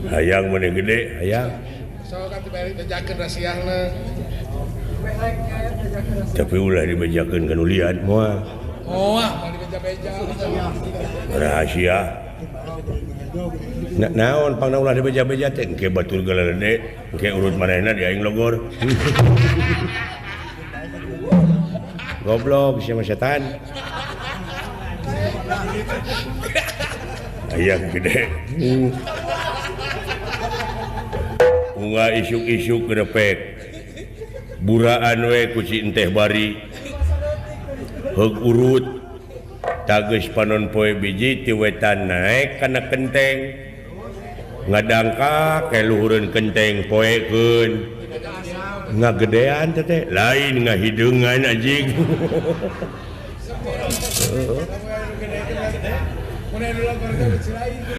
Hayang maneh gede, hayang. Tapi ulah dibejakeun ka nu lian moal. Rahasia. Na naon pangna ulah dibeja-beja teh engke batur galede, engke urut manehna di aing logor. Goblok sia mah setan. Hayang gede. Unga isuk-isuk grepek. Buraan we ku si enteh bari. Heug urut. Tageus panon poe biji ti wetan naek kana kenteng. Ngadangkak ke luhureun kenteng poekeun. Ngagedean teh teh lain ngahideungan anjing.